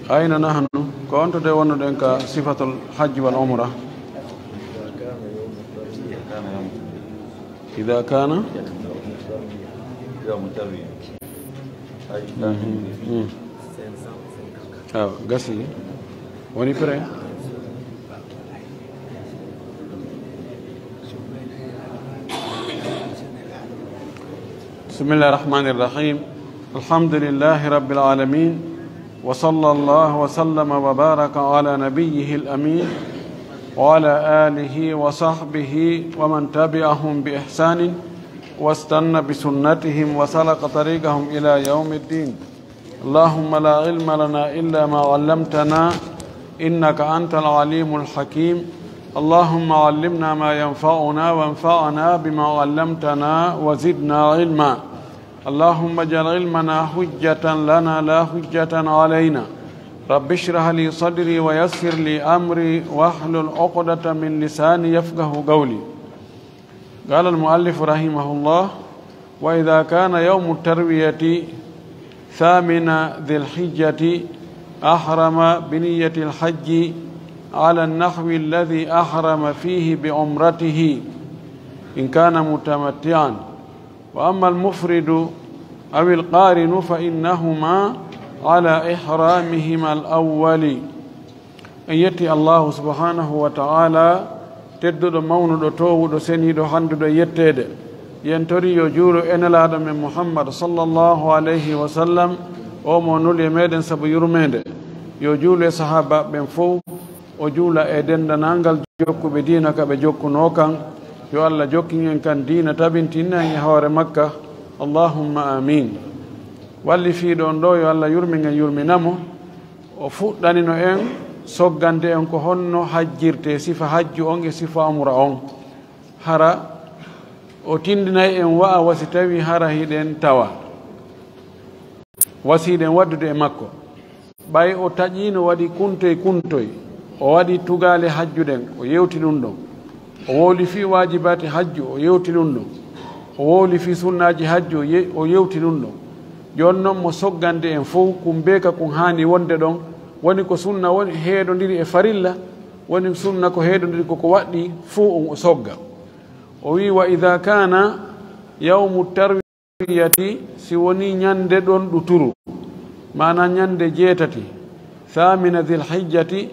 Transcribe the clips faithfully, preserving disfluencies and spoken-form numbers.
Ayna nahnu? Ko on to de wonnoɗen ka sifatul hajji wal umra. Ida kana awa gasi woni prêt. بسم الله الرحمن الرحيم. الحمد لله رب العالمين. وصلى الله وسلم وبارك على نبيه الأمين وعلى آله وصحبه ومن تبعهم بإحسان واستن بسنتهم وسلك طريقهم إلى يوم الدين. اللهم لا علم لنا إلا ما علمتنا إنك أنت العليم الحكيم. اللهم علمنا ما ينفعنا وانفعنا بما علمتنا وزدنا علما. اللهم اجعل علمنا حجة لنا لا حجة علينا. رب اشرح لي صدري ويسر لي أمري واحلل عقدة من لساني يفقه قولي. قال المؤلف رحمه الله: وإذا كان يوم التروية ثامن ذي الحجة أحرم بنية الحج على النحو الذي أحرم فيه بعمرته إن كان متمتعا، وأما المفرد أو القارن فإنهما على إحرامهما الأول. En yetti Allahu subhanahu wa ta'ala, tedduɗo, mawnuɗo, toowuɗo, seniiɗo, handuɗo e yetteede. Yen tori yo juulu e Nelaaɗo men Muhammad sallallahu alayhi wa sallam, o mo nuli e meɗen sabu yurmeende. Yo juulu e sahaabaaɓe ɓen fow, o juula e denndanangal jokkuɓe diina ka ɓe jokkunoo kan. Yo Allah jokkin en kan diina, tabintina en e hoore makka. Allahumma amin. Wallifiiɗo on ɗo, yo Allah yurmin en, yurmina mo. O fuɗɗanino en, soggande en ko honno hajjirte, sifa hajju on e sifa umra on. Hara o tindinay en wa'a wa si tawi hara hiɗen tawa, wa si hiɗen waddude e makko. Ɓay o taƴiino, waɗi kuntoy kuntoy, o waɗi tugaale hajju ɗen, o yewti ɗum ɗon. O wowli fii waajibaati hajju, o yewti ɗum ɗon. O wowli fii sunnaaji hajju, o ye-, o yewti ɗum ɗon. Jooni non mo soggande en fow, kun bee ka kun haani wonde ɗon, woni ko sunna woni heedondiri e farilla, woni sunna ko heedondiri ko ko waɗɗi fow on o sogga. O wi'i: "Wa idha kana yawmu tarwiyati", si woni ñande ɗon ɗuturu, maana ñande jeetati, "thamina dhil hijjati",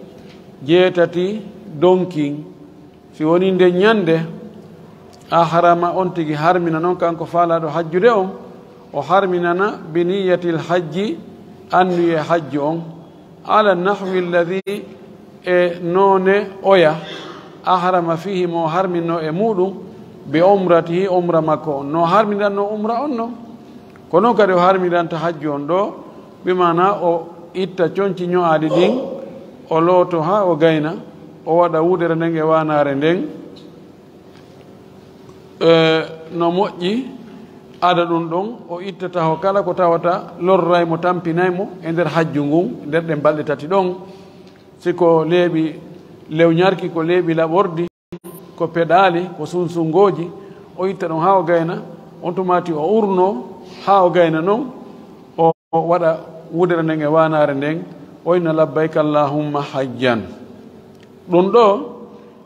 jeetati donkin, si woni nde ñande, "ahrama", on tigi harmina non kanko faalaaɗo hajjude on, o harminana "bi niyyatil hajji", annuye hajju on, "ala nahwi alladhi", e noone oya, "ahrama fihi", mo harminno e muɗum, "bi umratihi", umra makko on, no harminanno umra on non. Ko non kadi o harminanta hajju on ɗo, bi maana o itta conci ño'aaɗi ɗin, o looto haa o gayna, o waɗa wudere nden e waanaare nden. E, no moƴƴi ada ɗum ɗon, o itta taho kala ko tawata lorray mo, tampinay mo e nder hajju ngun, e nder ɗen balɗe tati ɗon. Si ko leeɓi lewñarki, ko leeɓi laɓordi, ko peɗaali, ko sunsungooji, o itta ɗum haa o gayna, on tumaati o urno haa o gayna non, o, o waɗa wudere nden e waanaare nden, o inna: "Labbayka Allahumma hajjan." Ɗum ɗo,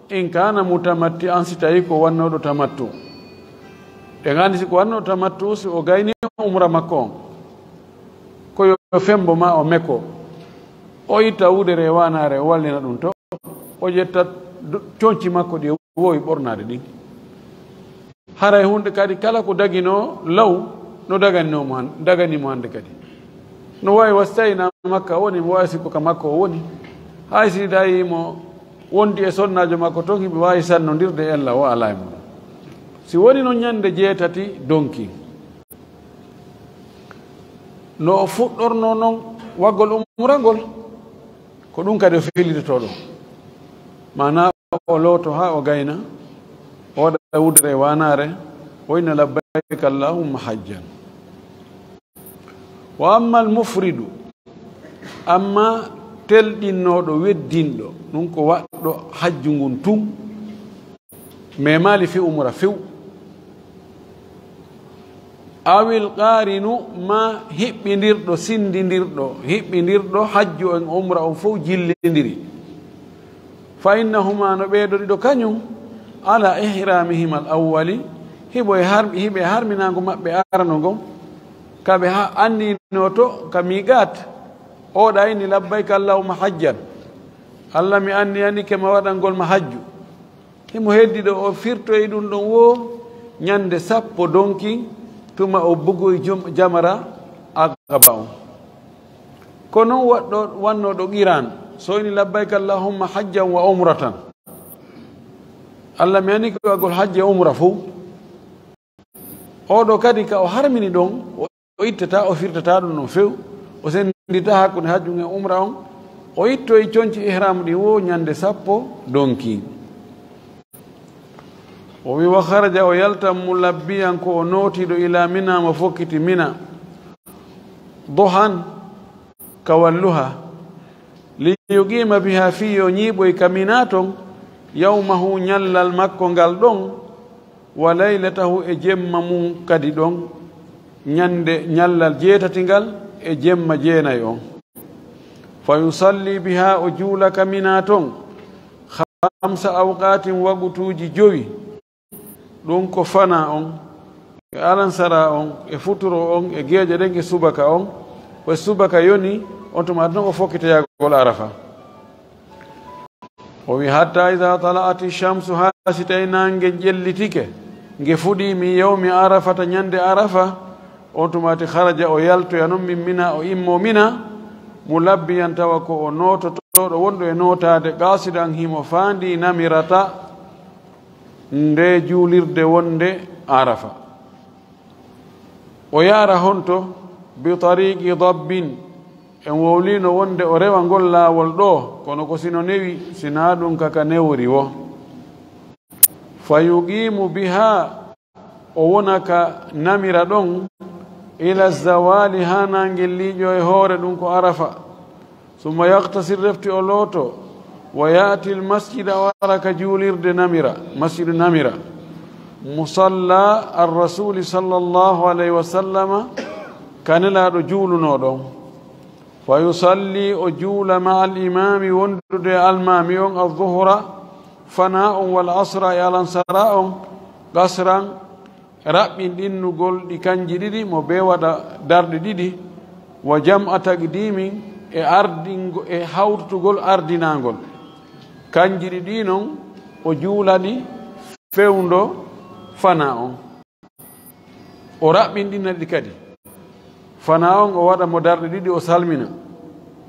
"in kana mutamatti'an", si tawi ko wannooɗo tamattu. Ɗen anndi si ko wannooɗo tamattu, si o gayni umra makko on, ko yo fembo ma o meko, o itta wudere e waanaare, o wallina ɗum to, o ƴetta do-, conci makko ɗi o wowi ɓornaade ɗin. Haray hunde kadi kala ko daginoo law no daganino mo han-, dagani mo hannde kadi. No waawi wa si tawi na makka o woni, mo waawi sikko ka makko o woni. Hay si dayi mo wondi e sonnaajo makko ton, hiɓe waawi sannondirde ella o alaa e mum. Si woni non ñande jeetati donki, no o fuɗɗorno non waggol umra ngol, ko ɗum kadi o fellitoto ɗum. Maana o looto haa o gayna, o waɗa wudere e waanaare, o inna: "Labbayka Allahumma hajjan." Wa ammal mufridu, amma telɗinnooɗo, weddinɗo, ɗum ko waɗɗo hajju ngun tun, memaali fii umra few. Awil qaarinu, ma hiɓɓindirɗo, sindindirɗo, hiɓɓindirɗo hajju en umra on fof jillindiri. Fa innahuma, no ɓeeɗo ɗiɗo kañum, ala ihramihima al awwali, hiɓo e har-, hiɓe harminaango maɓɓe arano ngon, ka ɓe ha-, annino to ka miiqaat, oɗa inni, "Labbayka allahumma hajjan." Allah, mi anniyanike ma waɗangol ma hajju. Himo heddi ɗo o firtoyi ɗum ɗon wo ñande sappo donki, tuma o bugoyi jom-, jamara Aqaba on. Ko non waɗɗo, wanno ɗo qiran, so ini, "Labbayka allahumma hajjan wa umratan." Allah, mi anniyanike waɗgol hajji e umra fow. Oɗo kadi ka o harmini ɗon, o o ittata, o firtata ɗum ɗon few, o senndita hakkunde hajju ngen umra on, o ittoyi conci ihramu ɗin wo ñande sappo donki. O wi, "Wa kharaja", o yaltan, "mulabbiyan", ko o nootiiɗo, "ila Mina", mo fokkiti Mina, "duhan", ka walluha, "li yuqima biha", fii yo ñiiɓoy ka Mina ton, "yawmahu", ñallal makko ngal ɗon, "wa laylatahu", e jemma mum kadi ɗon, ñande ñallal jeetati ngal e jemma jeenay on. "Fa yusalli biha", o juula ka Mina ton, "khamsa awqatin", waqtuuji jowi. Ɗum ko fana on, e alansara on, e futuro on, e geeƴe ɗen, e subaka on. Ko e subaka yoni, on tuma aduna o fokkitoyagol Arafa. O wi, "Hatta iza tala'ati shamsu", haa si tawi naange ƴellitike, nge fuɗi, "min yawmi Arafata", ñande Arafa, on tuma ati kharaja, o yaltoya non, "min Mina", o immo Mina, "mulabbiyan", tawa ko o noototooɗo wonɗo e nootaade, "qasidan", himo faandi Namirata, nde juulirde wonde Arafa. O yaara honto? "Bi tariqi dabbin", en wowlino wonde o rewa ngol laawol ɗo, kono ko sino newi, sina ɗum ka ka newori wo. "Fa yuqimu biha", o wona ka Namira ɗon, "ila zawali", haa naangel liiƴo e hoore ɗum ko Arafa. "Summa yaqtasir", refti o looto, "wa ya'ti al masjida", o ara ka juulirde Namira, masjidu Namira, "musalla ar rasuli sallallahu alayhi wa sallama", ka Nelaaɗo juulunoo ɗon. "Fa yusalli", o juula, "ma al imami", wondude e almaami on, "al zuhra", fana on, "wal asra", e alansara on, "qasran", raɓɓinɗinnugol ɗi kanji ɗiɗi, mo bee waɗa darɗe ɗiɗi, "wa jam'a taqdimin", e ardingo-, e hawtutugol ardinangol. Kanji ɗiɗi non, o juula ɗi fewndo fana on. O raɓɓinɗina ɗi kadi. Fana on, o waɗa mo darɗe ɗiɗi, o salmina.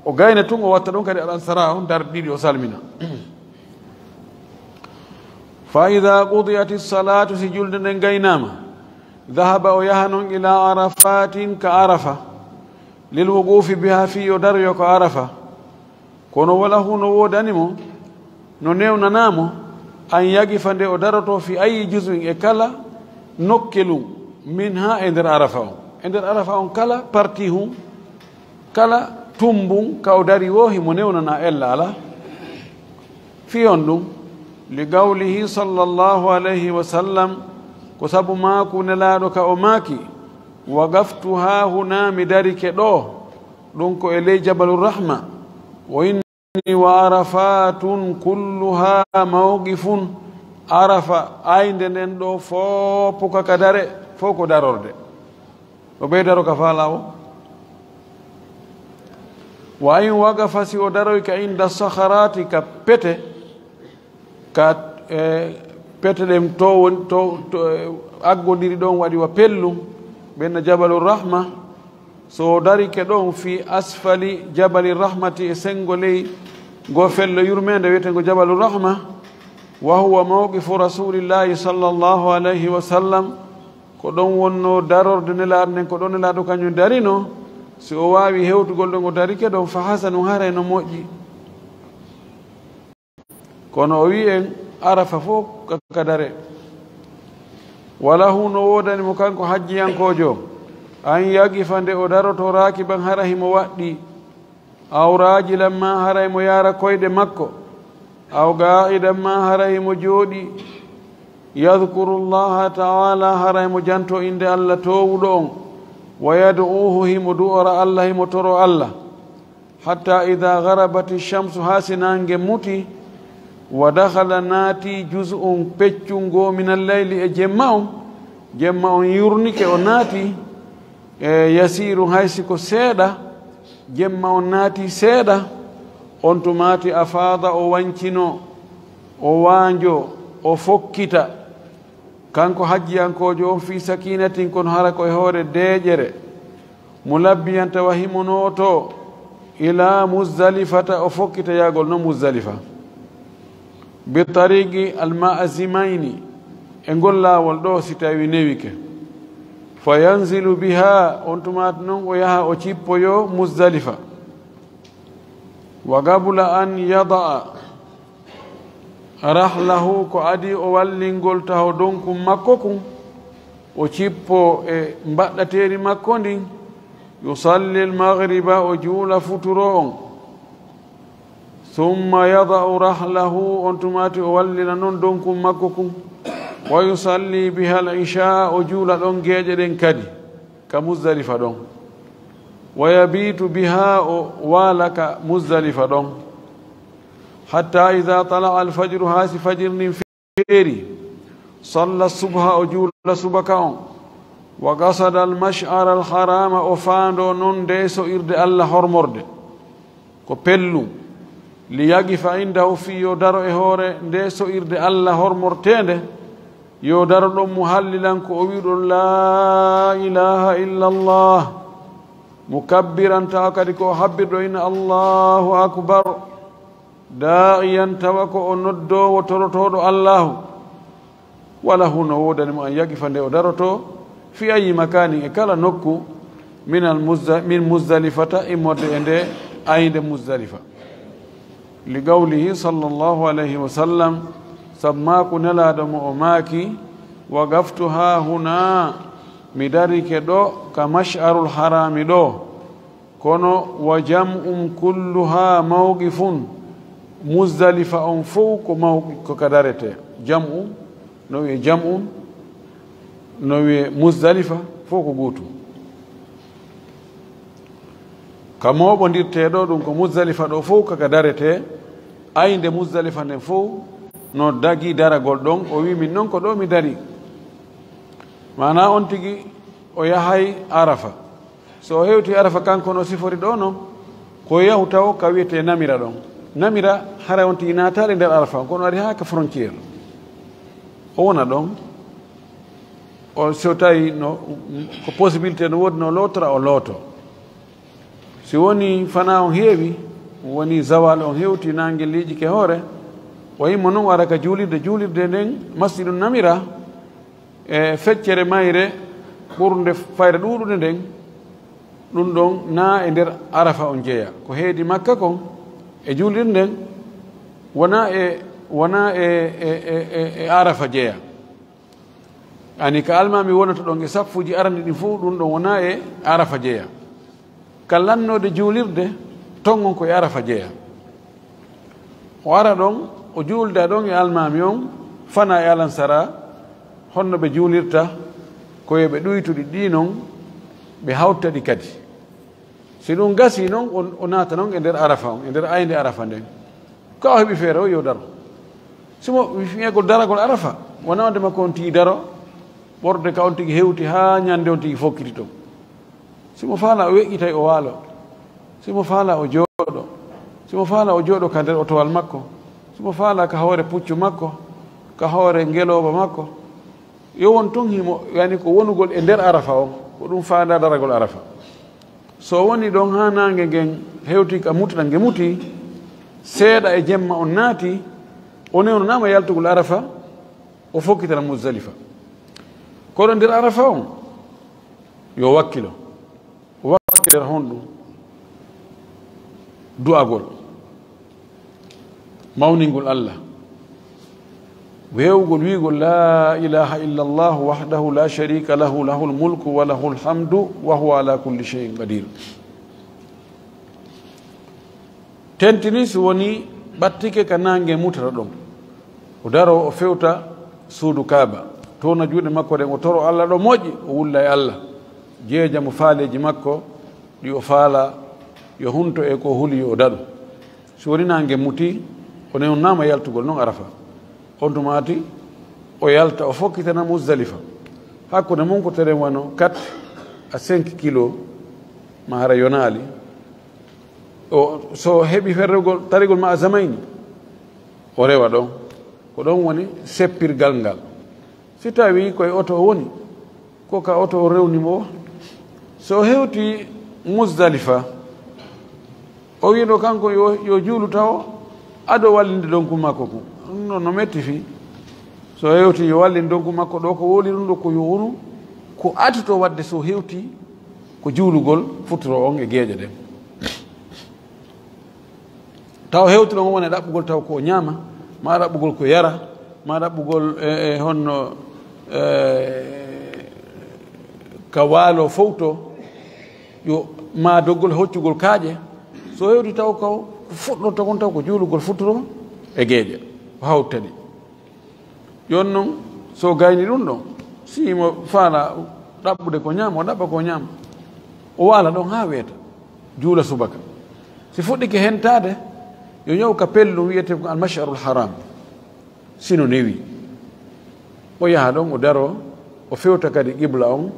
O gayna tun, o watta ɗon kadi alansara on darɗe ɗiɗi, o salmina. "Fa idha qudiyati salatu", si julde nden gaynaama, "dhahaba", o yaha non, "ila Arafatin", ka Arafa, "lil wuqufi biha", fii yo daroyo ko Arafa. Kono "wa lahu", no woodani mo, no newnanaa mo, "an yaqifa", nde o daroto, "fi ayyi juz'in", e kala nokkelun, "minha", e nder Arafa on. E nder Arafa on, kala parti hun, kala tumbun ka o dari wo, himo newnanaa ella alaa. Fii honɗun? "Li qawlihi sallallahu alayhi wa sallam", ko sabu maaku Nelaaɗo ka o maaki, "Waqaftu haahuna", mi darike ɗo, ɗum ko e ley Jabalu Rahma. "Wa inni wa Arafatun kulluha mawqifun", Arafa aynde nden ɗo fof ko ka dare, fof ko darorde. O ɓeydaro ka faalaawo. "Wa in waqafa", si o daroy ka inda sakharaati, ka pete, ka, e, pete ɗen to woni, to, to, e, aggodiri ɗon waɗi wa pellum, ɓen no Jabalu Rahma. So o darike ɗon fi asfali Jabali Rahmati, e sengo ley ngo fello yurmeende wiyetengo Jabalu Rahma, "wa huwa mawqifu Rasulillahi sallallahu alayhi wa sallam", ko ɗon wonno darorde Nelaaɗo nden, ko ɗon Nelaaɗo kañum darino, si o waawi hewtugol ɗon o darike ɗon, fa hasanun, haray no moƴƴi. Kono o wi'i en Arafa fof ka, ka dare. "Wa lahu", no woodani mo kanko hajjiyankoojo, "an yaqifa", nde o daroto, "raakiban", hara himo waɗɗi, "aw raajilan", ma haray mo yaara koyɗe makko, "aw qaa'idan", ma haray mo jooɗi, Yadkuru Llaha taala, haray mo janto innde Alla toowuɗo on, wa yad'uuhu, himo du'ora Alla, himo toro Alla. Hatta ida garabati shamsu, haa si naange muti, wa dakhala, naati, juz'un, peccun goo, minal layli, e jemma on, jemma on yurnike, o naati, e yasiirun, hay si ko seeɗa, jemma on naati seeɗa, on tumaati, afaada, o wancino, o waanjo, o fokkita. Kanko hajjiyankoojo on, fii sakiinatin, kono hara ko e hoore deeƴere. Mulabbiyan, tawa himo nootoo, ilaa Muzdalifata, o fokkita yaagol non Muzdalifa. Bi tariiqi al-Ma'zimayni, e ngol laawol ɗoo, si tawi newike. Fa yanzilu biha, on tumaati non o yaha o cippoyoo Muzdalifa. Wa qabla an yada'a rahlahu, ko adii o wallingol taho donkun makko kun, o cippo e mbaɗɗateeri makko ndin, yusalli al-maghriba, o juula futuro on. Summa yada'u rahlahu, on tumaati o wallina non donkun makko kun. Wa yusalli biha al-isha, o juula ɗon geeƴe ɗen kadi, ka Muzdalifa ɗon. Wa yabitu biha, o waala ka Muzdalifa ɗon. Hatta idha tala'a al-fajru, haa si fajiri ndin feeri. Salla subha, o juula subaka on. Wa qasada al-mash'ar al-harama, o faandoo non ndee so'irde Alla hormorde. Ko pellun. Li yaqifa indahu, fii yo daro e hoore ndee so'irde Alla hormorteende. Yo daro ɗon, muhallilan, ko o wi'uɗo, laa ilaaha illa Allah. Mukabbiran, tawa kadi ko o habbirɗo, inna Allahu akbar. Daa'iyan, tawa ko o noddoowo torotooɗo Allaahu. Wa lahu, no woodani mo an yaqifa nde o darotoo, fi ayyi makaanin, e kala nokku, minal Muzda-, min Muzdalifata, immorde e nde aynde Muzdalifa. Li qawlihi sallallahu alayhi wa sallam, sabu maaku Nelaaɗo mo o maaki, waqaftu haa huna, mi darike ɗo ka Mash'arul Harami ɗo. Kono, wa jam'un kulluha mawqifun, Muzdalifa on fow ko mawqi-, ko ka daretee. Jam'u, no wi'e jam'un, no wi'e Muzdalifa, fow ko gootum. Ka mooɓondirtee ɗo, ɗum ko Muzdalifa ɗo fow ko ka daretee, aynde Muzdalifa nden fow no dagii daragol ɗon. O wi'i, min non ko ɗo mi darii. Maanaa on tigi o yahay Arafa. So o hewtii Arafa, kanko no sifori ɗoo non, ko yahu taw ka wiyetee Namira ɗon. Namira, haray on tigi naataali nder Arafa, kono ari haa ka frontière. O wona ɗon, o, so tawi no, ko possibilité no woodi, no lootora, o looto. Si woni fanaa on heewi, woni zawal on hewti, naange liiƴike hoore, o himmo non o ara ka juulirde, juulirde nden Masjidu Namira, e feccere mayre ɓurnde fayre ɗuuɗunde nden, ɗum ɗon na e nder Arafa on jeya. Ko heedi Makka kon e juulirde nden, wona e, wona e, e, e, e, e Arafa jeya. Ani ka almaami wonata ɗon e saffuuji arani ɗin fof, ɗum ɗon wona e Arafa jeya. Ka lannoode juulirde, ton on ko e Arafa jeya. O ara ɗon, o juulda ɗon e almaami on, fana e alansara, honno ɓe juulirta, ko yo ɓe ɗuytu ɗi ɗi non, ɓe hawta ɗi kadi. Si ɗum gasii non, o, o naata non e nder Arafa on, e nder aynde Arafa nden. Ka o heɓi feere o, yo daro. Si mo fiyagol daragol Arafa, wona on de makko on tigi daro, ɓorde ka on tigi hewti haa ñande on tigi fokkiti ton. Si mo faala o weƴƴitay o waalo. Si mo faala o jooɗo. Si mo faala o jooɗo ka nder otowal makko. Si mo faala ka hoore puccu makko, ka hoore ngelooba makko. Yo won tun himo, yani ko wonugol e nder Arafa on, ko ɗum faandaa daragol Arafa. So woni ɗon haa naange ngen hewti ka mutuɗa, nge muti, seeɗa e jemma on naati, o newnonaama yaltugol Arafa, o fokkitana Muzdalifa. Kono nder Arafa on, yo wakkilo. Wakkilere honɗum? Du'agol, mawningol Allah, weewgol wi'gol, "Laa ilaaha illa Allahu wahdahu laa shariika lahu, lahul mulku wa lahul hamdu wa huwa alaa kulli shay'in qadiir." Tentini si woni ɓattike ka naange mutata ɗon. O daro, o fewta, suudu Kaaba, toowna juuɗe makko ɗen, o toro Alla ɗo moƴƴi, o wulla e Alla, jeeja mo faaleeji makko ɗi o faala, yo hunto e ko o huli yo o daɗu. Si woni naange muti, o newnaama yaltugol non Arafa. On tuma ati, o yalta, o fokkitana Muzdalifa. Hakkunde mun ko teren wano quatre à cinq kilo, ma hara yonaali. O, so heɓi ferrugol, tarigol ma a zamayni, o rewa ɗon. Ko ɗon woni seppirgal ngal. Si tawi ko e oto o woni, ko ka oto o rewni mo. So hewti Muzdalifa, o wiino kanko yo, yo juulu tawo ado wallinde donku makko ko. Ɗum ɗon no metti fii. So hewti yo wallin donku makko ɗo, ko woli ɗum ɗo ko yo wonu, ko atoto wadde so hewti ko juulugol futuro on e geeƴe ɗen. Taw hewtuɗo on wona e ɗaɓɓugol taw ko o ñaama, ma ɗaɓɓugol ko yara, ma ɗaɓɓugol e, e honno, e, ka waalo fowto, yo ma doggol hoccugol kaaƴe. So hewti taw ko fuɗɗorto kon taw ko juulugol futuro e geeƴe, o hawta ɗi. Jooni non, so gayni ɗum ɗon, si mo faala ɗaɓɓude ko ñaama, o ɗaɓɓa ko ñaama. O waala ɗon haa weeta, juula subaka. Si fuɗɗike hentaade, yo yahu ka pellum wiyetee ko Al-Mash'arul Haram. Si no newi, o yaha ɗon, o daroo, o fewta kadi qibla on,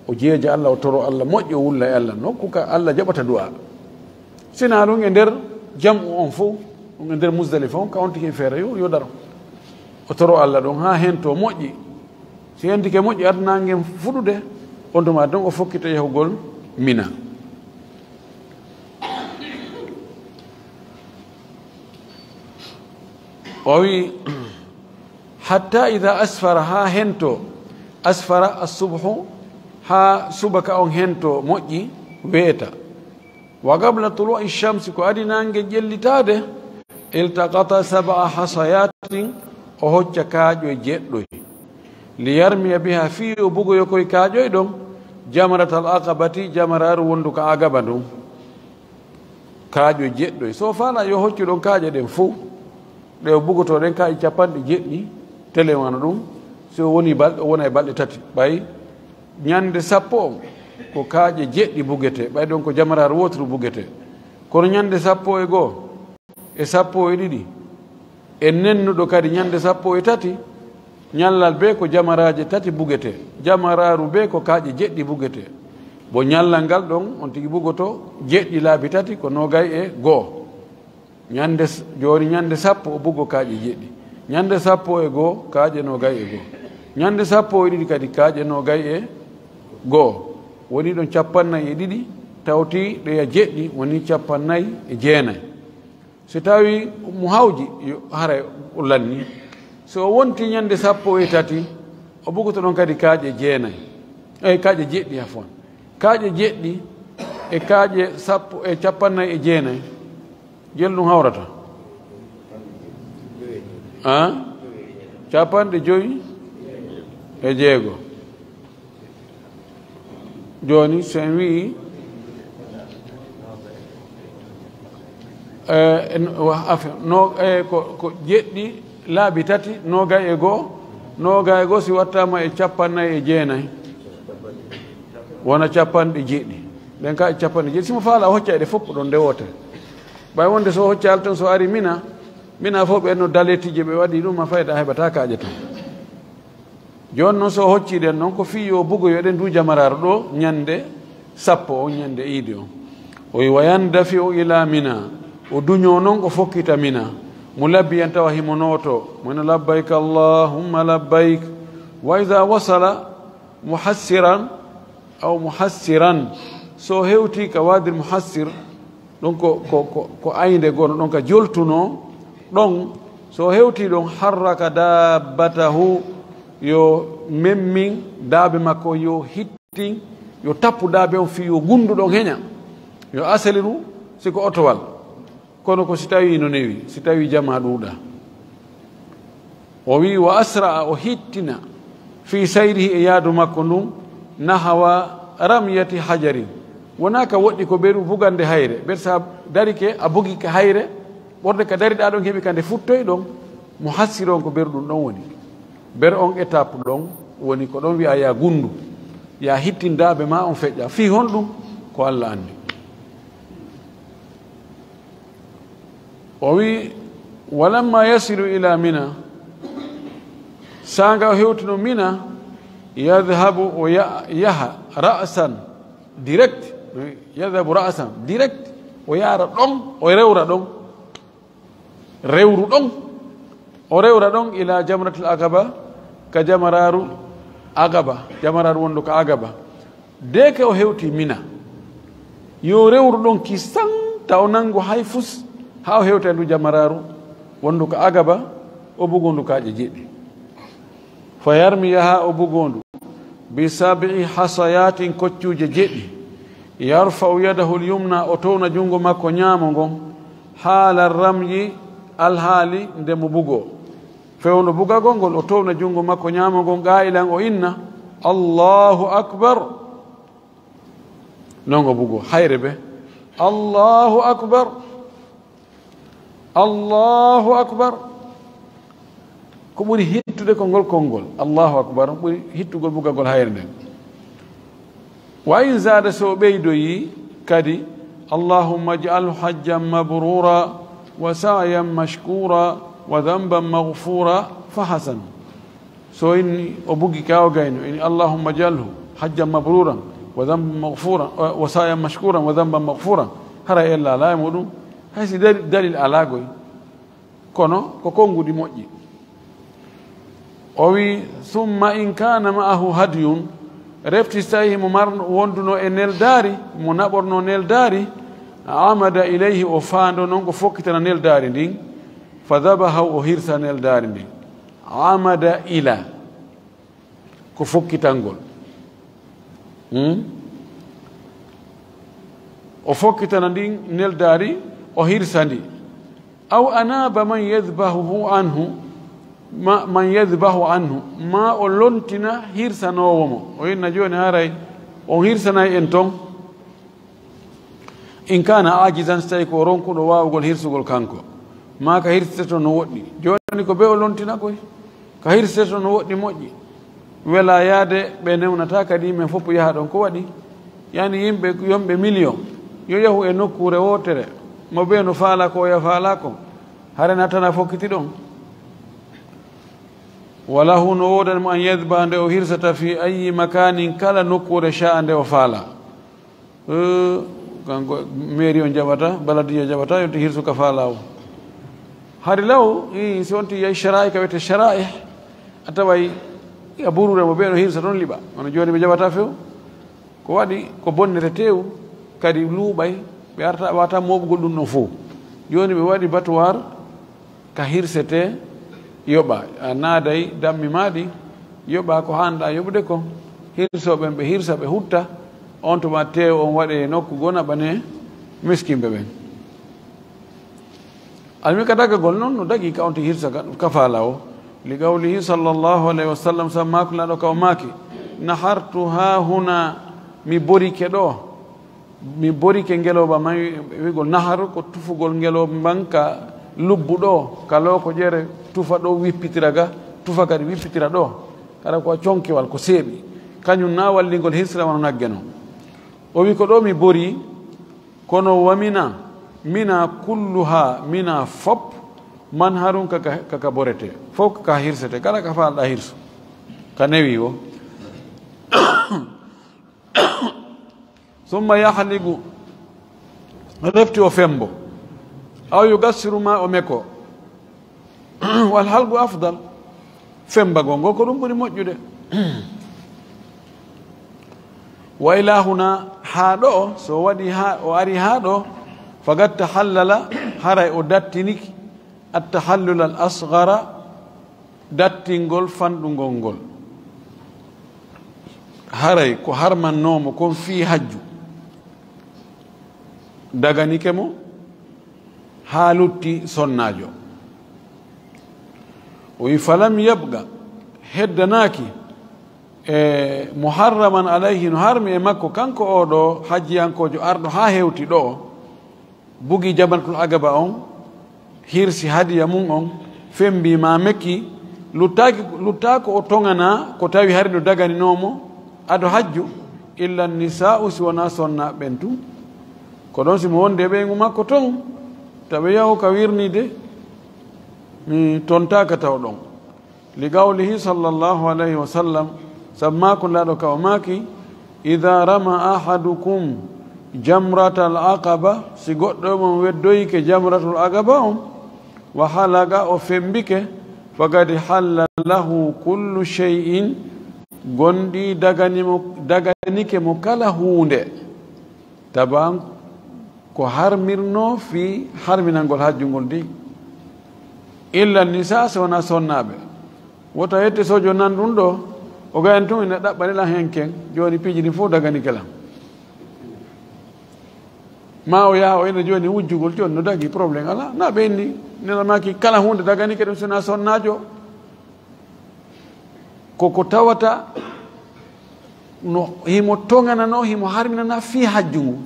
o jeeja Alla, o toro Alla moƴƴi, o wulla e Alla, nokku ka Alla jaɓata du'a. Sinaa ɗum e nder jam'u on fow, ɗum e nder Muzdalifa on, ka on tigi feere yo, yo daro. O toro Alla ɗon haa hento moƴƴi. Si hentike moƴƴi, adnaa ngen fuɗude, on tuma ɗon o fokkita yahugol Mina. O wi, "Hatta ida asfara," haa hento, asfara as-subhu, haa subaka on hento moƴƴi, weeta. "Wa qabla tulu'i shamsi," ko adi naange ƴellitaade, "iltaqata sab'a hasayatin," o hocca kaaƴoy jeɗɗoy. "Li yarmiya biha," fii o bugoyo koy kaaƴoy ɗon, "jamratal aqabati," jamaraaru wondu ka Aqaba ndun. Kaaƴoy jeɗɗoy. So faala yo hoccu ɗon kaaƴe ɗen fow. Ɗe o bugotoo ɗen kaaƴe capanɗe jeɗɗi, tele wano ɗum. Si o woni balɗe, o wona e balɗe tati. Ɓay ñande sappo on, ko kaaƴe jeɗɗi bugetee. Ɓay ɗon ko jamaraaru wooturu bugetee. Kono ñande sappo e goo, e sappo e ɗiɗi, e nennuɗo kadi ñande sappo e tati, ñallal bee ko jamaraaje tati bugetee. Jamaraaru bee ko kaaƴe jeɗɗi bugetee. Bo ñallal ngal ɗon, on tigi bugotoo jeɗɗi laabi tati, ko noogay e goo. Ñande s-, jooni ñande sappo o bugo kaaƴe jeɗɗi. Ñande sappo e goo kaaƴe noogay e goo. Ñande sappo e ɗiɗi kadi kaaƴe noogay e goo. Woni ɗon cappannayi e ɗiɗi, tawti ɗeya jeɗɗi woni cappannayi e jeenayi. So tawi mo hawji, yo haray o lanni. So o wonti ñande sappo e tati, o bugoto ɗon kadi kaaƴe jeenayi. Ey, kaaƴe jeɗɗi, afwan. Kaaƴe jeɗɗi e kaaƴe sappo e cappannayi e jeenayi. Jel ɗum hawrata? A? Capanɗe jowi e jeego. Jooni, so en wi'i, eh, en, wa-, afe-, no, eh, ko, ko jeɗɗi laabi tati, noogay e goo, noogay e goo si wattaama e cappannayi e jeenayi, wona capanɗe jeɗɗi. Ɓen ka e capanɗe jeɗɗi. Si mo faala, o hocca e ɗe fof ɗon nde wootere. Ɓay wonde so o hoccaali tan, so ari Mina, Mina fof ɓen no daletiije ɓe waɗi ɗum, ma fayda a heɓata kaaƴe tan. Jooni noon, so o hoccii ɗen noon, ko fii yo bugoyo ɗen du jamaraaru ɗo ñande sappo on, ñande iidi on. O wi, "Wa yandafi'u ila Mina." O duñoo noon, o fokkita Mina. Mulabbiyan, tawa himo nooto. Mo ina, "Labbayka Allahumma labbayk." Wa iza wasala muhassiran, aw muhassiran. So hewtii ka Waadil Muhassir, ɗon ko, ko, ko, ko aynde gono ɗon ka joltunoo ɗon. So hewtii ɗon, harraka daabbatahu, yo memmin daabe makko, yo hittin, yo tappu daabe on fii yo gundu ɗon heña. Yo asaliru, si ko otowal. Kono ko si tawii no newi, si tawii jamaa ɗuuɗaa. O wi'i, "Wa asra'a," o hittina, "fii sayrihi," e yaadu makko ndun, "nahawa ramyati hajarin." Wonaa ka woɗɗi ko beru bugande hayre. Ɓer sa darike, a bugike hayre, ɓorde ka dariɗaa ɗon heɓi ka nde futtoy ɗon, mo hassiri on ko beru ɗum ɗon woni. Ber on étape ɗon woni ko ɗon wi'a ya gundu, ya hittin daabe ma on feƴƴa. Fii honɗum? Ko Allah anndi. O wi, "Walamma yasilu ila Mina," saanga o hewtino Mina, "yadhabu," o ya-, yaha, "ra'san," direct, "yadhabu ra'san," direct, o yaara ɗon, o rewra ɗon. Rewru ɗon. O rewra ɗon ila jamratil Aqaba, ka jamaraaru Aqaba, jamaraaru wondu ka Aqaba. Deke o hewti Mina. Yo rewru ɗon ki san, ta o nangu hay fus, haa o hewta ndu jamaraaru wondu ka Aqaba, o bugondu kaaƴe jeɗɗi. Fa yarmi, yaha o bugondu, bi sab'i hasayatin, koccuuje jeɗɗi. Yarfa'u yadahu al-yumna, o towna junngo makko ñaamo ngon, haala ramyi, alhaali nde mo bugoo. Fewndo bugagol ngol, o towna junngo makko ñaamo ngon, qaa'ilan, o inna, "Allahu akbar." Non o bugoo, hayre be, "Allahu akbar." Allahu akbar. Ko ɓuri hittude ko ngol konngol. Allahu akbar ɓuri hittugol bugagol hayre nden. Wa in zaada, so o ɓeydoyi kadi, "Allahumma ij'alhu hajjan mabrura, wa sa'yan mashkura, wa dhanban maghfura," fa hasan. So inni o bugi ka o gayno, inni, "Allahumma ij'alhu hajjan mabruran wa dhanban maghfuran, wa, wa sa'yan mashkuran wa dhanban maghfuran." Hara ella ala e muɗum. Hay si dali-, dalil ala goy. Kono ko konngudi moƴƴi. O wi, "Thumma in kana ma'ahu hadyun," refti so tawi himo mar-, wonduno e neldaari, mo naɓorno neldaari, "amada ilayhi," o faando non ko fokkitana neldaari ndin, "fa dhabahahu," o hirsa neldaari ndin. Amada ila. Ko fokkitangol. Hmm? O fokkitana ndin neldaari, o hirsa ndi. Aw anaba man yadhbahuhu anhu, ma, man yadhbahu anhu, ma o lontina hirsanoowo mo. O inna jooni haray on hirsanay en ton. In kana ajizan, so tawi ko ronkuɗo waawugol hirsugol kanko, ma ka hirsete no woɗɗi. Jooni ko be o lontina koy. Ka hirsete no woɗɗi moƴƴi. Wela yaade ɓe newnata kadi men fof yaha ɗon. Ko waɗi? Yani yimɓe yomɓe million yo yahu e nokkuure wootere. Mo be no faala ko oya faala ko. Hare natana fokkiti ɗon. Wala hu no woodani mo an yadhba nde o hirsata fi ayi makanin kala nokkuure sha'a nde o faala. Eh, kanko mairie on jaɓata, baladiya jaɓata, yonti hirsu ka faalawo. Hari law, i, si wonti yahi shara'i ka wiyete shara'i, a taway a burure mo ɓe no hirsa toon liɓa. Kono jooni ɓe jaɓata few. Ko waɗi ko bonnere tew, kadi luuɓay, ɓe arta wata moɓugol ɗum ɗon fof. Jooni ɓe waɗi batuwaar, ka hirsete yoɓa. A naaday dammi maa ɗi, yoɓa ko haanɗa yoɓude ko. Hirsooɓe ɓe hirsa, ɓe hutta, on tuma teew on waɗe e nokku gona ɓane miskinɓe ɓen. Almi ka dagagol noon no dagi ka on ti hirsa ka, ka faala o. Li qawlihi sallallahu alayhi wa sallam, sa maakulaɗo ka o maaki, "Nahartu ha huna, mi borike ɗo." Mi borike ngelooba man, wi'gol nahar ko tufugol ngelooba man ka lubbu ɗo, ka looko ƴere, tufa ɗo, wippitira ga, tufa kadi wippitira ɗo. Kala ko conkewal, ko seeɓi. Kañum na wallingol hirsira wano nagge non. O wi ko ɗo mi bori, kono wa mina, mina kulluha, mina fop, man harun kaka, kaka borete. Fof kaka hirsete, kala ka faalɗa hirsu. Ka newi o. Summa yahligu, refti o fembo. Aw yugassiru ma o meko. Wal halgu afdal. Fembagol ngol ko ɗum ɓuri moƴƴude. Wa ilahuna, haa ɗo, so waɗi haa, o ari haa ɗo, faqad tahallala, haray o dattiniki, at-tahallul al-asghara, dattingol fanɗungol ngol. Haray ko harmannoomo kon fii hajju, daganike mo, haa lutti sonnaajo. O wi, "Falam yabqa," heddanaaki, e, "muharraman alayhi," no harmi e makko, kanko oo ɗoo hajjiyankoojo arɗo haa hewti ɗoo, bugi Jamratul Aqaba on, hirsi hadiya mum on, fembi ma mekki, Luttaaki, luttaako o toŋana ko tawi hari no daganinoo mo ado hajju, illa nisa'u, si wonaa sonnaaɓe ɓen tun. Ko ɗon si mo wondi e ɓeyngu makko ton, tawi yahu ka wirnide, mi tontaaka taw ɗon. Li qawlihi sallallahu alayhi wa sallam, sabu maako laaɗo ka o maaki, "Idha rama ahadukum jamratal aqaba," si goɗɗo e mon weddoyike jamratul aqaba on, "wa halaqa," o fembike, "faqad halla lahu kullu shay'in," gonɗi dagani mo, daganike mo kala huunde. Taban ko harmirnoo fii harminangol hajju ngol dey. Illa nisa, si wonaa sonnaaɓe. Wota yette sojo nan ɗum ɗo, o gayan tun ina ɗaɓɓani lan hen ken, jooni piiji ɗin fof daganike lan. Ma o yaha o ina jooni wujjugol, jooni no dagi, problème alaa. Na ɓe inni, nena maaki kala huunde daganike ɗum, si wonaa sonnaajo. Ko ko tawata no himo toŋananoo, himo harminanaa fii hajju ngu.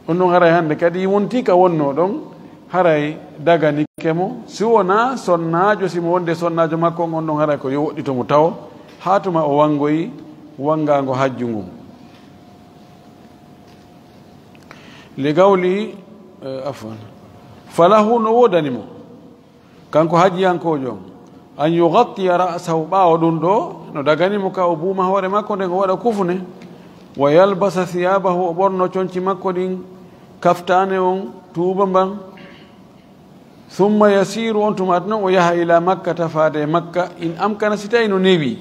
On ɗon haray hannde kadi wontii ka wonnoo ɗon, haray daganike mo, si wonaa sonnaajo, si mo wonde sonnaajo makko on, on ɗon haray ko yo woɗɗito mo tawo, haa tuma o wanngoyi wanngaango hajju ngun. Li gawli, eh, afwan. Falahu, no woodani mo. Kanko hajjiyankoojo on, an yugattiya ra'sahu, ɓaawo ɗum ɗo, no dagani mo ka o buuma hoore makko nden, o waɗa kufune, wa yalbasa thiyabahu, o ɓorno conci makko ɗin, kaftaane on, tuuba mban, thumma yasiru, on tuma non o yaha ila Makkata, faade e Makka, in amkana, si tawi no newi.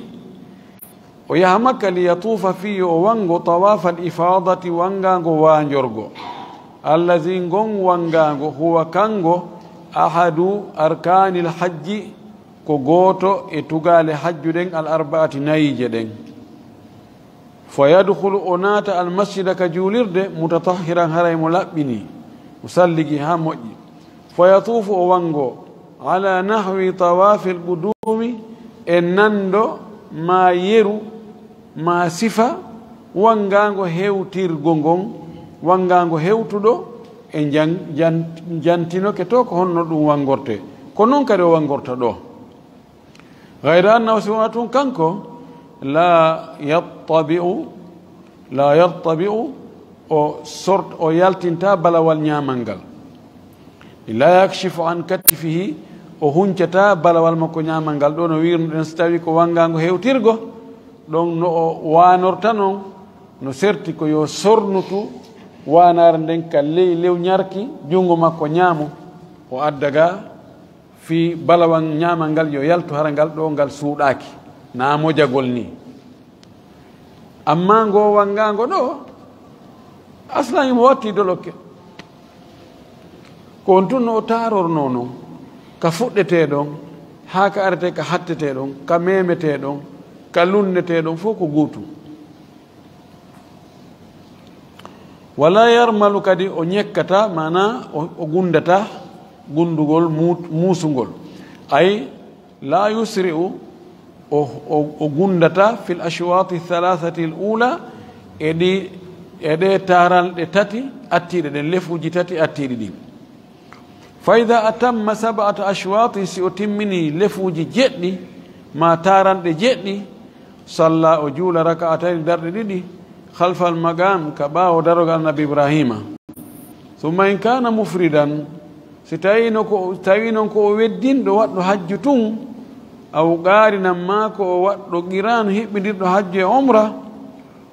O yaha Makka, li yatuufa, fii yo o wanngo tawaafal ifaadati, wanngaango waanjorgo. Allazi, ngon wanngaango, huwa, kanngo, ahadu arkaanil hajji, ko gooto e tugaale hajju ɗen, al arbaati, nayiije ɗen. Fa yadkhulu, o naata, al masjida, ka juulirde, mutatahhiran, haray mo laɓɓini, o salligi haa moƴƴi. Fa yatuufu, o wanngo, ala nahwi tawaafil quduumi, e nanndo maa yeru maa sifa wanngaango hewtirgo ngon, wanngaango hewtuɗo e jan-, jan-, jantinoke to ko honno ɗum wanngortee. Ko non kadi o wanngorta ɗo. Gayra annahu, si wonaa tun kanko, la yattabi'u, la yattabi'u, o sort-, o yaltinta balawal ñaamal ngal. La yakshifu an katifihi, o huncata balawal makko ñaamal ngal. Ɗo no wiirno ɗen, si tawi ko wanngaango hewtirgo, ɗon no o waanorta non, no serti ko yo sornutu waanaare nden ka ley lew ñarki junngo makko ñaamo, o adda ga fii balawal ñaamal ngal yo yaltu, hara ngal ɗo ngal suuɗaaki, na mojagol ni. Amma ngo wanngaango ɗo, aslan himo watti dolokke. Ko on tun no o taarornoo non, ka fuɗɗetee ɗon, haa ka aretee ka hattetee ɗon, ka memetee ɗon, ka lunnetee ɗon, fof ko gootum. Wala yarmalu, kadi o ñekkata, maana o, o gundata gundugol mu-, muusungol. Ay, la yusri'u, o, o, o gundata fil ashwaati thalathati al ula, e ɗi, e ɗe taranɗe tati attiiɗe ɗen, lefuuji tati attiiɗi ɗin. Fa idha atamma sab'ata ashwaatin, si o timmini lefuuji jeɗɗi, ma taranɗe jeɗɗi, salla, o juula raka'atayni, darɗe ɗiɗi, khalfal maqam, ka ɓaawo darogal Annabi Ibrahima. Thumma in kana mufridan, si tawi no ko, tawi non ko o weddinɗo waɗɗo hajju tun, aw qarinan, ma ko o waɗɗo qiran hiɓɓindirɗo hajju e umra,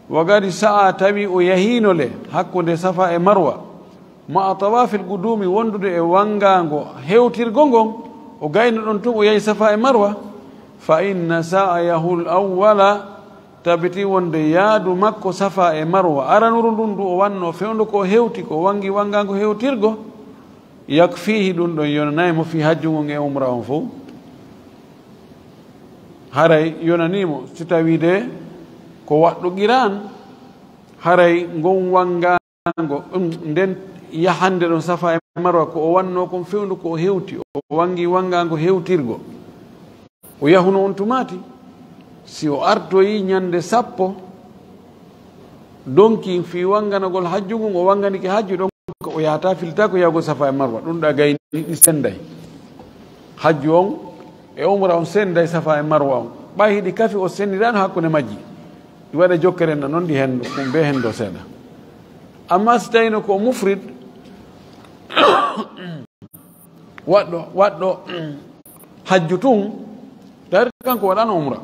wa qad sa'a, tawi o yahiino le hakkunde Safa e Marwa, ma'a tawaafil quduumi, wondude e wanngaango hewtirgo ngon, o gayno ɗon tun, o yahi Safa e Marwa, fa inna sa'yahul awwala, tabiti wonde yaadu makko Safa e Marwa aranuru ndun, ndu o wanno fewndo ko o hewti, ko o wanngi wanngaango hewtirgo, yakfiihi, ɗun ɗon yonanay mo fii hajju ngun e umra on fow. Haray yonanii mo, si tawii de ko waɗɗo qiran, haray ngon wannga ngo, ɗum, nden yahande ɗon Safa e Marwa, ko o wannoo kon fewndo ko o hewti, o wanngi wanngaango hewtirgo. O yahuno on tumaati, si o artoyi ñande sappo, donki fii wannganagol hajju ngun, o wannganike hajju ɗon, ko o yahata, filta ko yahugol Safa e Marwa, ɗum ɗa gayni ɗi senday. Hajju on e umra on sennday Safa e Marwa on. Ɓay hiɗi kafi o senndirano hakkunde majji. Ɗi waɗa jokkere na non ɗi hendo, ɗum be hendo seeɗa. Amma si tawino ko mufrid, waɗɗo, waɗɗo hajju tun, dari kanko waɗano umra.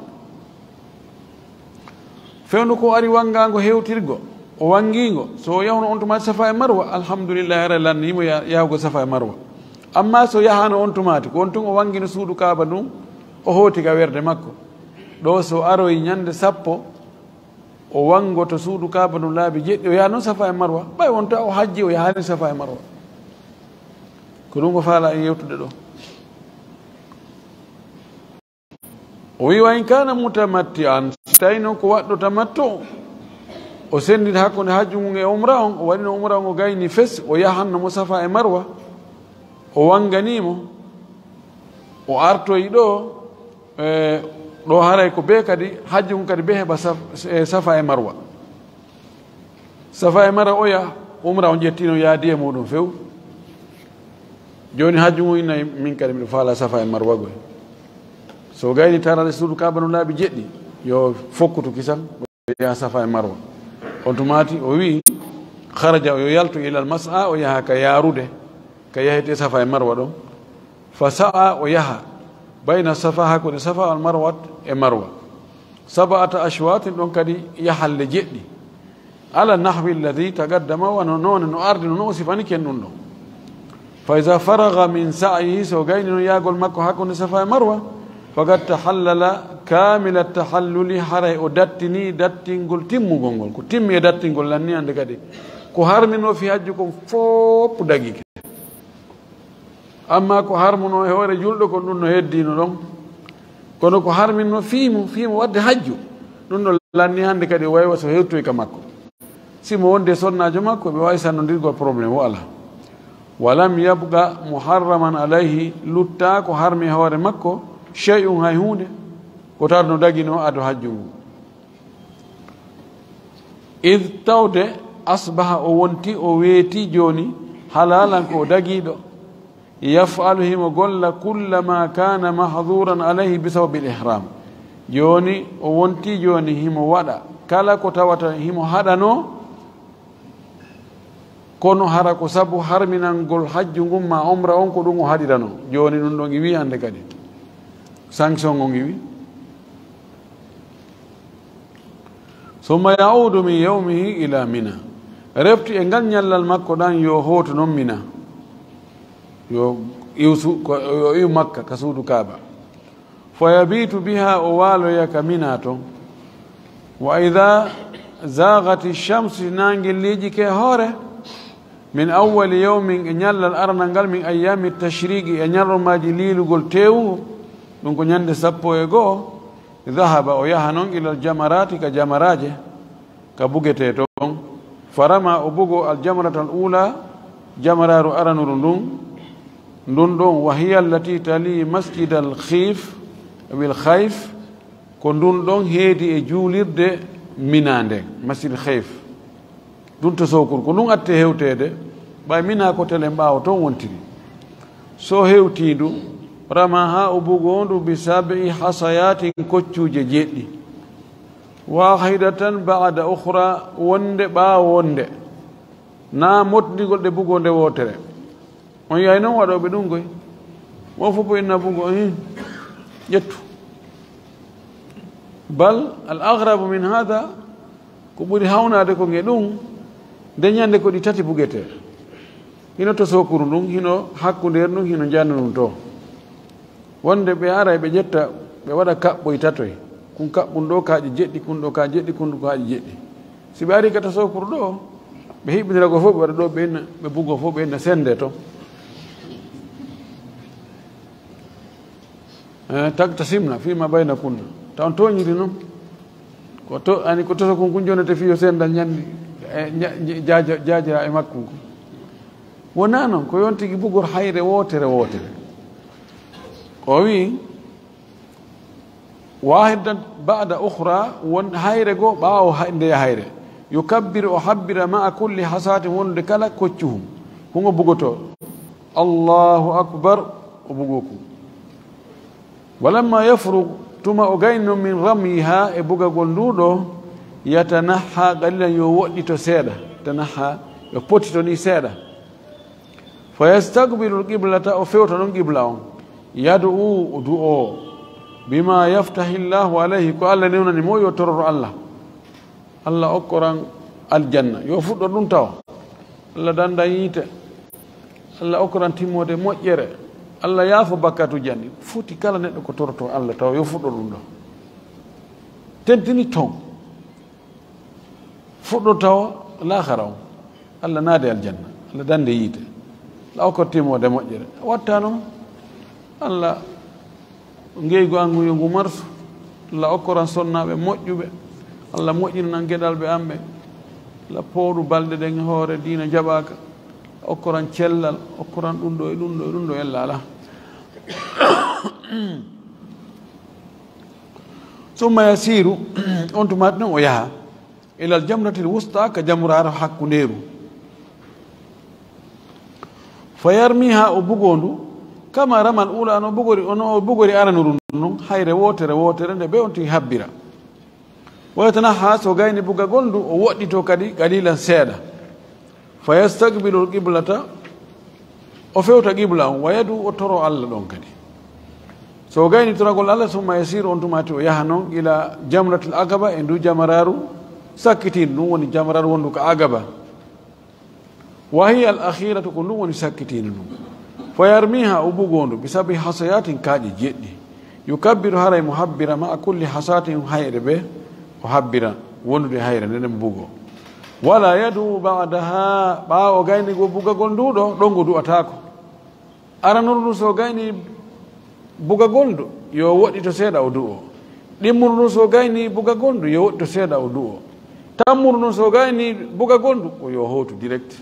Fewndo ko ari wangaango hewtirgo, o wangiingo, so o yahuno on tumaati Safa e Marwa, alhamdulillahi, haray lannimo ya-, yahugo Safa e Marwa. Amma so yahano on tumaati, ko on tun o wangino suudu Kaaba ndun, o hooti ka werde makko. Ɗo so aroyi ñande sappo, o wangoto suudu Kaaba ndun laabi jeɗɗi, o yaha non Safa e Marwa. Ɓay wonta o hajji, o yahani Safa e Marwa. Ko ɗum o faala en yewtude ɗo. O wi, "Wa in kana mutamatti'an", si tawi noon ko waɗɗo tamattu, o senndita hakkunde hajju ngun e umra on, o waɗino umra on, o gayni fes, o yahanno mo Safa e Marwa, o wangani mo, o artoyi ɗo, e, ɗo haray ko be kadi, hajju ngun kadi be heɓa Saf-, e, Safa e Marwa. Safa e Marwa oya, umra on ƴettino yaadi e muɗum few. Jooni hajju ngun inna min kadi miɗo faala Safa e Marwa goy. So gayni tarade suudu Kaaba no laabi jeɗɗi, yo fokkutu kisan, o yaha Safa e Marwa. On tumaati o wi, kharaja, o yo yaltu ilal mas'a, o yaha ka yaarude, ka yahete Safa e Marwa ɗon. Fa sa'a, o yaha, bayna Safa, hakkunde Safa wal Marwat e Marwa. Sab'ata ashwatin, ɗon kadi yahalle jeɗɗi. Ala nahwi alladhi taqaddama, wano noone no ardi, no o sifani ken ɗum ɗon. Fa iza faragha min sa'yihi, so gayni no yaagol makko hakkunde Safa e Marwa, faqad tahallala kamila tahalluli, haray o dattini dattingol timmugol ngol. Ko timmi e dattingol lanni hande kadi. Ko harmino fi hajju kon fof dagike. Amma ko harmuno e hoore julɗo kon, ɗum no heddino ɗon. Kono ko harminno fii mo, fii mo waɗde hajju, ɗum no lanni hannde kadi o waywa so hewtoy ka makko. Si mo wonde sonnaajo makko, ɓe waawi sannondirgol, problème o alaa. Walam yabqa muharraman alayhi, luttaa ko harmi e hoore makko, shay'un, hay huunde, ko tarno dagino ado hajju ngu. Id, tawde, asbaha, o wonti, o weeti jooni, halalan, ko o dagiiɗo. Yaf'alu, himo golla, kulla ma kana mahduran alayhi bi sababil ihram. Jooni, o wonti jooni, himo waɗa kala ko tawata himo haɗano, kono hara ko sabu harminangol hajju ngun ma umra on, ko ɗum o haɗirano. Jooni ɗum ɗon iwi hannde kadi. Sanction on iwi. Summa ya'udu min yawmihi ila Mina. Refti e ngal ñallal makko ɗan, yo hootu non Mina. Yo iw su-, ko, yo iw Makka ka suudu Kaaba. Fa yabitu biha, o waaloya ka Mina ton. Wa idha zaghati shamsu, naange liiƴike hoore, min awwali yawmin, e ñallal aranal ngal, min ayyami tashriqi, e ñalormaaji liilugol teewungo, ɗum ko ñande sappo e go'o, dhahaba, o yaha non, ilal jamaraati, ka jamaraaje, ka bugetee ton. Farama, o bugo, al jamratal ula, jamaraaru aranuru ndun, ndun ɗon, wa hiya allati tali masjidal khiif, wil khayf, ko ndun ɗon heedi e juulirde Mina nden, Masjid Khayf. Ɗun to Sokuru, ko ɗun atte hewteede, ɓay Mina ko telen ɓaawo ton wontiri. So hewtii ndu, ramaha, o bugo ndu bi sab'i hasayatin, koccuuje jeɗɗi. Wahidatan ba'da ukhra, wonde ɓaawo wonde. Na motndigol ɗe bugo nde wootere. On yahay non waɗooɓe ɗum koy. Mo fof o inna bugo, "Ihin, ƴettu." Bal al aghrabu min hada, ko ɓuri hawnaade ko nge ɗum, nde ñande ko ɗi tati bugetee. Hino to Sokuru ndun, hino hakkundeer ndun, hino njannu ndun to. Wonde ɓe ara ɓe ƴetta, ɓe waɗa kaɓɓoy tatoy. Kun kaɓɓun ɗo kaaƴe jeɗɗi, kun ɗo kaaƴe jeɗɗi, kun ɗo kaaƴe jeɗɗi. Si ɓe ari ka ta Sokuru ɗo, ɓe hiɓɓindira ko fof, ɓe waɗa ɗo, ɓe inna, ɓe bugo fof, ɓe inna sende to. Eh, taktasimna fima baynakunna. Taw on tooñiri non. Ko to, ani ko to Sokuru kun, kun jonete fii yo sendal ñanndi, e, ña-, ña-, jaaja-, jaajira e makko kun. Wonaa non, ko yon tigi bugor hayre wootere wootere. O wi, wahidan ba'da ukhra, won hayre goo ɓaawo hay-, nde hayre. Yukabbiru, o habbira, ma'a kulli hasatin, wonde kala koccuhum. Hungo bugoto. Allahu akbar, o bugo kun. Walamma yafrug, tuma o gayni non min ramyiha, e bugagol ndu ɗo, yatanaha qalilan, yo woɗɗito seeɗa, tanaha, yo potito ni seeɗa. Fa yastaqbilu lqiblata, o fewta ɗon qibla on. Yad'u, o du'o. Bima yaftahi Llahu alayhi, ko Allah newnani mo yo tororo Allah. Allah okkoran aljanna. Yo fuɗɗor ɗum tawa. Allah danda yiite. Allah okkoran timmoode moƴƴere. Allah yaafo bakkatuuji anni. Foti kala neɗɗo ko toroto Allah tawa yo fuɗɗor ɗum ɗo. Tentini ton. Fuɗɗo tawa laakara on. Allah naade aljanna. Allah dande yiite. Allah okkor timmoode moƴƴere. Watta noon. Allah ngeygu an ngu yo ngu marsu. Allah okkoran sonnaaɓe moƴƴuɓe. Allah moƴƴinanan geɗalɓe an ɓe. Allah pooɗu balɗe ɗen e hoore diina jaɓaaka. Okkoran cellal, okkoran ɗum ɗo e ɗum ɗo e ɗum ɗo ella alaa. Summa yasiru, on tuma noon o yaha. Ilal jamratil wusta, ka jamraaro hakkundeeru. Fa yarmiha, o bugondu, kama ramal ula, no bugori, ono o bugori aranuru ndun, hayre wootere wootere nde be on tigi habbira. Wa yatanaha, so gayni bugagol ndu, o woɗɗito kadi qalilan seeɗa. Fa yastaqbilu qiblata, o fewta qibla on, wa yadu, o toro Allah ɗon kadi. So o gayni toragol Allah, summa yasiru, on tumati o yaha non ila jamratil aqaba, e ndu jamararu sakkitindu, ɗum woni jamararu wondu ka aqaba. Wa hiya al akhiratu, ko ɗum woni sakkitindu ndun. Fa yarmiha, o bugondu, bi sab'i hasayatin, kaaƴe jeɗɗi. Yukabbiru, haray mo habbira, ma'a kulli hasatin, hayre be o habbira, wondude hayre nde mo bugo. Wala yadu ba'daha, ɓaawo gayni go bugagol ndu ɗo, ɗon go du'ataako. Aranuru ndu so gayni bugagol ndu, yo woɗɗito seeɗa o du'o. Ɗimmuru ndu so gayni bugagol ndu, yo woɗɗito seeɗa o du'o. Tammuru ndu so gayni bugagol ndu, ko yo hootu direct.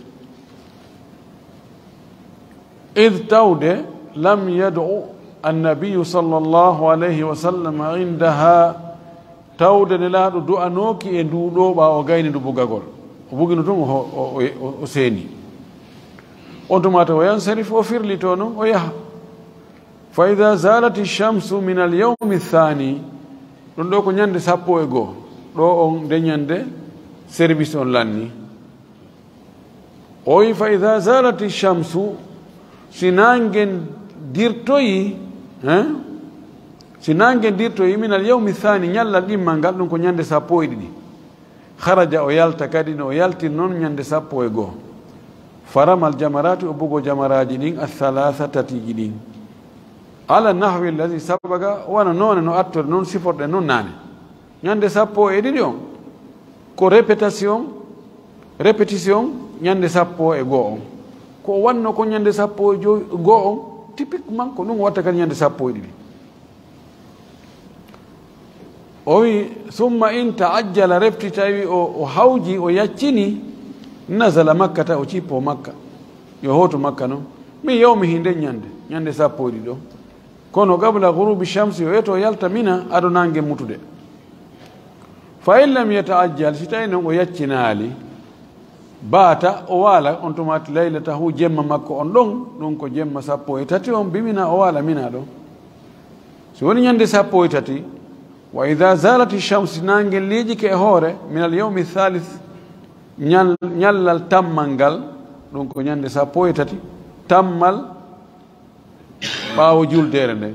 Id, tawde, lam yad'u annabiyu sallallahu alayhi wa sallam indaha, tawde Nelaaɗo du'anooki e ndu ɗo ɓaawo gayni ndu bugagol. O bugino tun o, o, o, o, o seeni. On tuma tawa yansarif, o firlito non, o yaha. Fa ida zalati shamsu min al yawmi thani, ɗum ɗo ko ñande sappo e goo, ɗo on nde ñande service on lanni. O wi, fa ida zalati shamsu, si nangen dirtoyi, hein? Si nangen dirtoyi, min al yawmi thani, ñallal ɗimmal ngal, ɗum ko ñande sappo e ɗiɗi. Kharaja, o yalta kadi, no o yalti non ñande sappo e goo. Faramal jamarati, o bugo jamaraaji ɗin, athalatha, tatiiji ɗin. Ala nahwi allazi sabaga, wano noone no attori non, siforɗen non naane. Ñande sappo e ɗiɗi on, ko répétition, répétition ñande sappo e goo on. Ko o wanno ko ñande sappo e joy, goo on, typiquement ko ɗum o watta kadi ñande sappo e ɗiɗi. O wi, summa in ta'ajjala, refti tawi o, o hawji, o yaccini, nazala Makkata, o cippo Makka. Yo hootu Makka non. Min yawmihi, nden ñande, ñande sappo e ɗiɗo. Kono qabla ghurubi shamsi, o eto yalta Mina, ado nange mutude. Fa in lam yata'ajjal, si tawi non o yaccinaali, bata, o waala, on tuma laylatahu, jemma makko on ɗon, ɗum ko jemma sappo e tati on, bi Mina, o waala Mina ɗon. Si woni ñande sappo e tati, wa idha zalati shamsi, nange liiƴike e hoore, min al yawmi thalith, ñal-, ñallal tammal ngal, ɗum ko ñande sappo e tati, tammal ɓaawo juldeere nden.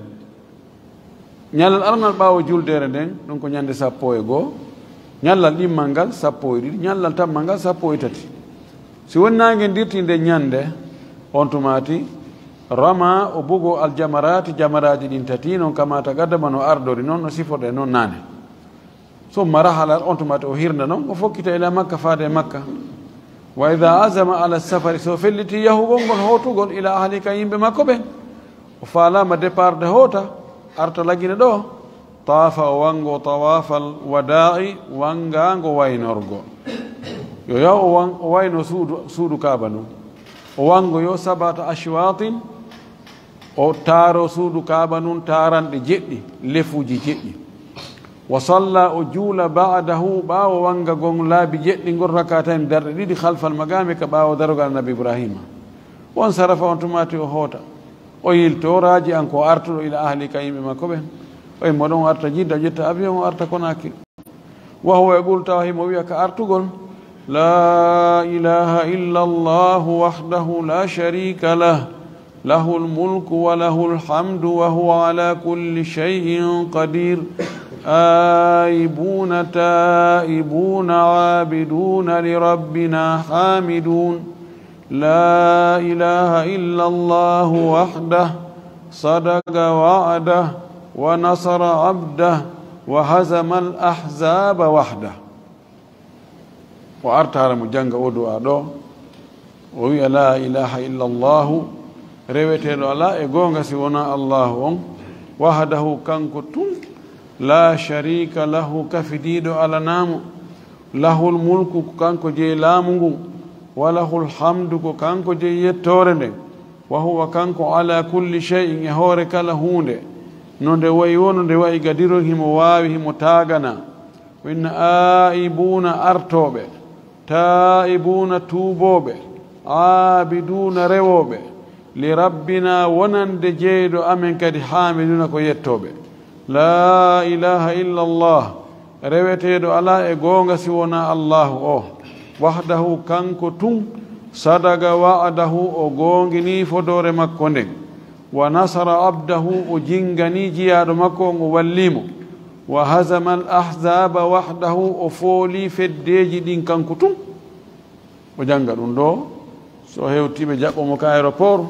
Ñallal aranal ɓaawo juldeere nden, ɗum ko ñande sappo e goo. Ñallal ɗimmal ngal, sappo e ɗiɗi. Ñallal tammal ngal, sappo e tati. Si woni nange dirti nde ñande, on tumaati, rama, o bugo, al jamaraati, jamaraaji ɗin tati, non kama taqaddama, no ardori non, no sifoɗen non naane. Summa rahala, on tuma to o hirna non, o fokkita ila Makka, faade e Makka. Wa idha azama ala safari, so felliti yahugol ngol, hootugol, ila ahlika, yimɓe makko ɓen, o faalama départ de hoota, arta lagine ɗo, taafa, o wango tawaafal wadaa'i, wangaango waynorgo. Yo yaw o wan-, o wayno suudu, suudu Kaaba ndun. O wango yo sab'ata ashwaatin, o taaro suudu Kaaba ndun taaranɗe jeɗɗi, lefuuji jeɗɗi. Wa salla, o juula, ba'dahu, ɓaawo wanga gon laabi jeɗɗi ngol, rak'atayn, darɗe ɗiɗi, khalfal maqaami, ka ɓaawo darogal Annabi Ibraahiima. Wan sarafa, on tumaati o hoota. O yilto, raaji an ko artuɗo ila ahlika, yimɓe makko ɓen. O immo ɗon, o arta Jidda, o ƴetta avion, o arta Conakry. Wa huwa, e ɓurta o himo wi'a ka artugol, "La ilaha illa Allahu wahdahu la sharika lah, lahul mulku wa lahul hamdu wa huwa ala kulli shay'in qadir. Aibuna, taibuna, abiduna li rabbina hamidun." لا إله إلا الله وحده، صدق وعده، ونصر عبده، وهزم الأحزاب وحده. O arta hara mo jannga o du'a ɗo, o wi'a, "La ilaha illa Allahu, reweteeɗo alaa e goonga si wonaa Allahu on, wahdahu, kanko tun, la sharika lahu, kafidiiɗo alanaa mo." Lahul mulku, ko kanko jeyi laamu ngun, wa lahul hamdu, ko kanko jeyi yettoore nden, wa huwa, kanko, ala kulli shay'in, e hoore kala huunde, no nde wayi woo, no nde wayi gadiron, himo waawi, himo taagana. Inna, aaibuuna, artooɓe, taa'ibuuna, tuubooɓe, aabiduuna, rewooɓe, li rabbina, wonande jeyɗo amen kadi, haamiduuna, ko yettooɓe. Laa ilaaha illa Allah, reweteeɗo alaa e goonga si wonaa Allaahu o, wahdahu, kanko tun, sadaqa wa'dahu, o goonginii fodoore makko nden, wa nasara abdahu, o jinganii jiyaaɗo makko on, o wallii mo, wa hazama al ahzaba wahdahu, o foolii feddeeji ɗin kanko tun. O jannga ɗum ɗo, so hewtii ɓe jaɓɓo mo ka aéroport,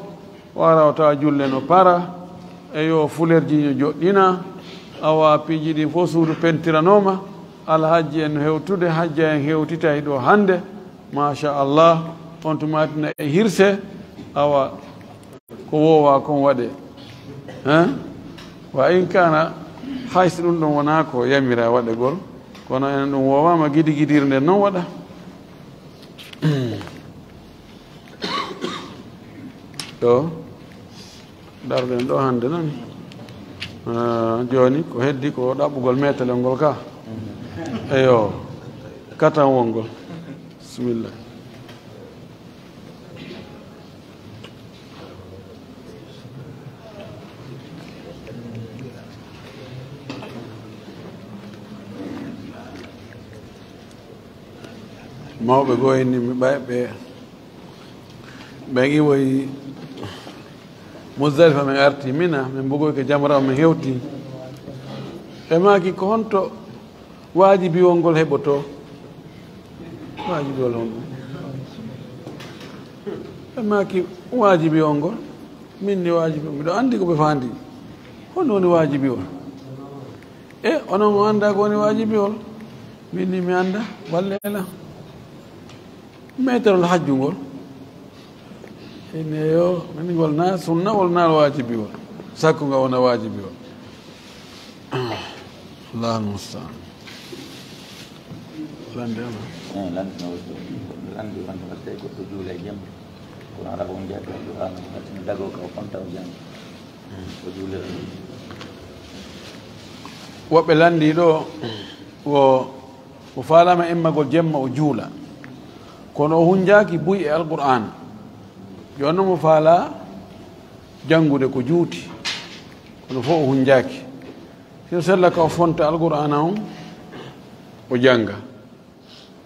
o ara o tawa julle no para, e yo fulerji no joɗɗina, awa piiji ɗin fof suudu pentiranooma, alhajji en no hewtude, hajja en hewtitay ɗo hannde, machallah, on tumatina e hirse, awa ko woowa kon waɗe. Hein? Wa in kana, hay si ɗum ɗon wonaa ko yamira waɗegol, kono enen ɗum woowaama gidigidirnde noon waɗa. Ɗo, darɗen ɗo hannde noon. Ah, jooni ko heddi ko ɗaɓɓugol metelel ngol ka. Eyo, katan wongol. Bismillah. Mawɓe goo inni mi ɓay ɓe, ɓe iwoyi Muzdalifa, min arti Mina, min mbugoyke jamra, min hewti. Ɓe maaki, "Ko honto waajibiwol ngol heɓotoo?" Waajibiwol honɗum? Ɓe maaki, "Waajibiwol ngol, min ni waajibi, miɗo anndi ko ɓe faandi. Honɗum woni waajibiwol?" E onon on anndaa ko woni waajibiwol? Min ni mi anndaa, wallee lan. Meterol hajju ngol. Ine yo, min ngol na sunnawol na waajibiwol. Sakko nga wona waajibiwol. Allahul musta'an. Lande ala. Eh, lande no, lande wonde waɗde goɗɗo juula e jemma. Kono ala ko on jaggi Alqur'aana, ko ɓattino dagoo ka o fonta o jannga. O juulira. Woɓɓe lanndii ɗo, wo, o faalaama immagol jemma o juula. Kono o hunjaaki buy e Alqur'aana. Jooni noon mo faalaa janngude ko juuti. Kono fof o hunjaaki. Hino sella ka o fonta Alqur'aana on, o jannga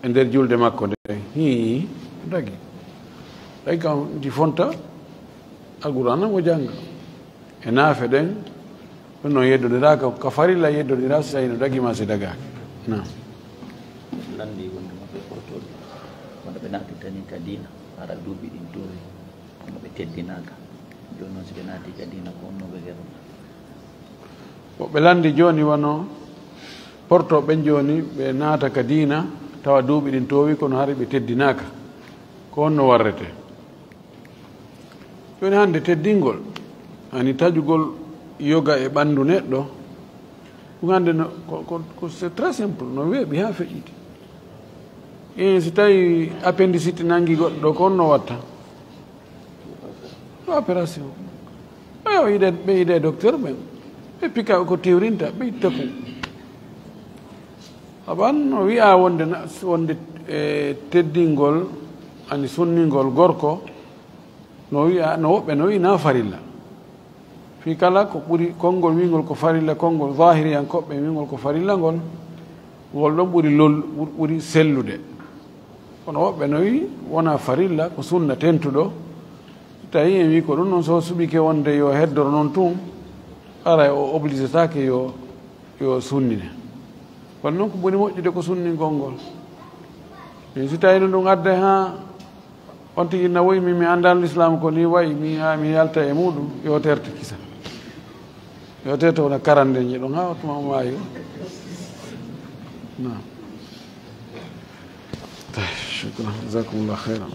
e nder julde makko nde. Hii, dagi. Dagi kam ndi fonta Alqur'aana o jannga. E naafe ɗen, ɗum noon yeddondiraaka ka farilla, yeddondiraa si tawii no dagi maa si dagaaki. Naam. Lanndii wonde maɓɓe portooɓe, wonde ɓe naatitanii ka diina, hara duuɓi ɗin toowi, kono ɓe teddinaaka. Jooni noon, si ɓe naatii ka diina, ko honno ɓe gerata? Woɓɓe lanndi jooni wano portooɓe ɓen jooni, ɓe naata ka diina, tawa duuɓi ɗin toowi, kono hari ɓe teddinaaka. Ko honno warrete? Jooni hannde teddingol, ani taƴugol yoga e ɓanndu neɗɗo, ɗum hannde no, ko, ko, ko c'est très simple, no weeɓi haa feƴƴiti. E si tawi appendicite nanngi goɗɗo ɗo, ko honno watta? Ko opération. Ɓe o yiɗe, ɓe yiɗe docteur ɓen. Ɓe pika ko tewrinta, ɓe itta ko. Aban no wi'a wonde na, wonde, e, teddingol, ani sunningol gorko, no wi'a, no woɓɓe no wi'a na farilla. Fii kala ko ɓuri konngol wiingol ko farilla, konngol zahiriyankoɓɓe wiingol ko farilla ngol, ngol ɗon ɓuri lol-, ɓuri sellude. Kono woɓɓe no wi'i wonaa farilla, ko sunna tentuɗo. Tawi en wi'i ko ɗum noon, so suɓike wonde yo heddoro noon tun, haray o obligetaake yo, yo sunnine. Kono noon ko ɓuri moƴƴude ko sunningol ngol. Min si tawi no ɗum adda haa on tigi na woyi, min mi anndaano lislaam ko ni wayi, mi haa mi yalta e muɗum, yo terte kisa. Yo terte wona karande nji ɗon haa tuma o maayi. Naam. Shukran. Jazakumullah khairan.